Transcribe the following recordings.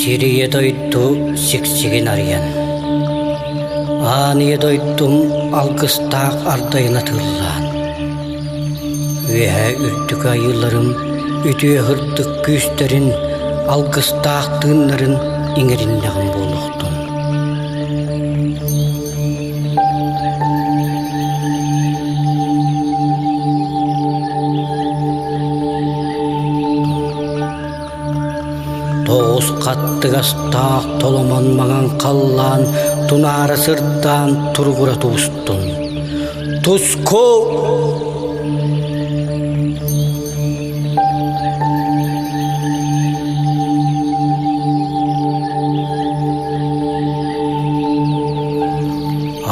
Сир ийэ дойду сиксигин арыйан, Аан ийэ дойдум алгыстаах ардайын атыыллаан, Үөһээ үрдүк айыыларым үтүө сырдык күүстэрин, алгыстаах тыыннарын иҥэриннэҕим буолуохтун. Тоҕус хаттыгастаах толомон маҥан халлаан тунаара сырдаан туругура тубустун. Туску!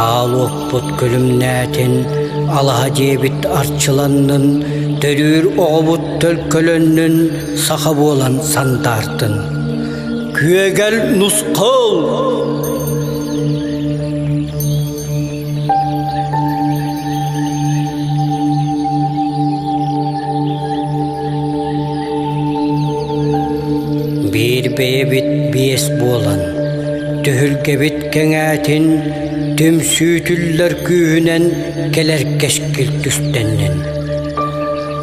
Аал уоппут күлүмнээтин, алаһа дьиэбит арчыланнын, төрүүр оҕобут төлкөлөннүн, саха буолан сандаартын. Күөгэл нусхал! Биир бэйэбит биэс буолан, түһүлгэбит кэҥээтин, түмсүүтүллэр күүһүнэн кэлэр кэскил түстэннин.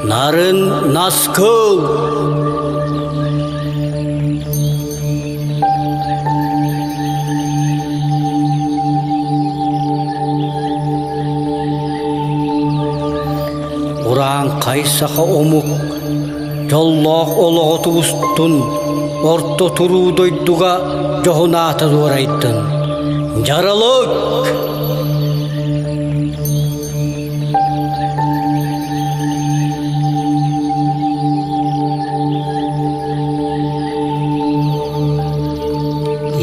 Нарын наскыл! Урааҥхай саха омук дьоллоох олоҕо тубустун, орто туруу дойдуга дьоһун аата дуорайдын. Дьаралык!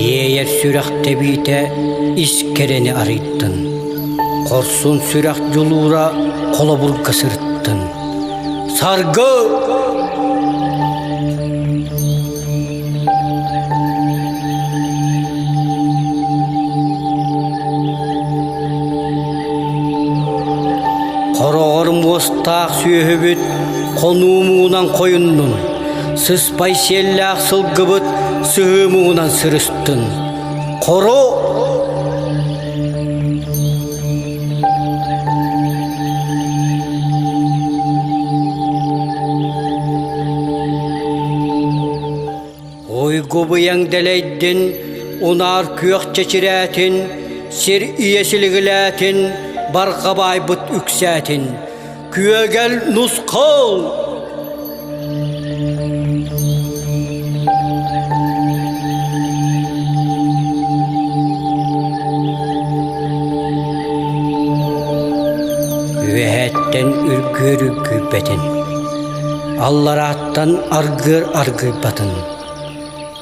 Иэйэр сүрэх тэбиитэ ис кэрэни арыйдын, хорсун сүрэх дьулуура холобурга сырыттын. Саргы! Хороҕор муостаах сүөһүбүт хонуу муҥунан хойуннун, сыспай сиэллээх сылгыбыт сыһыы муҥунан сырыстын. Хоро! Уйгу-быйаҥ дэлэйдин, унаар күөх чэчирээтин, сир ийэ силигилээтин, барҕа баайбыт үксээтин. Күөгэл нусхал! Үөһэттэн үргүөр үргүйбэтин, алларааттан аргыар аргыйбатын.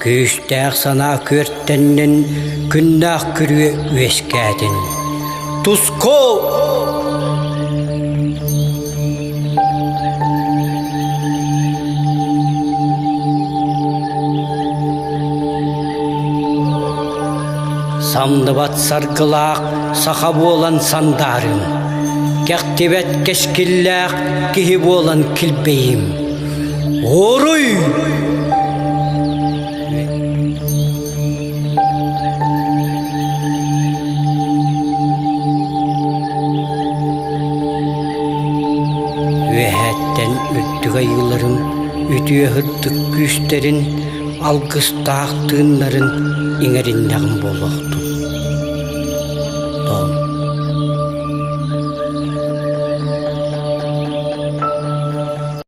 Күүстээх санаа күөртэннин, күннээх күрүө үөскээтин. Туску! Самныбат саргылаах саха буолан сандаарым, кэхтибэт кэскиллээх киһи буолан килбэйим. Уруй! Үөһээттэн үрдүк айыыларын, үтүө сырдык күүстэрин, алгыстаах тыыннарын иҥэриннэҕим буолуохтун.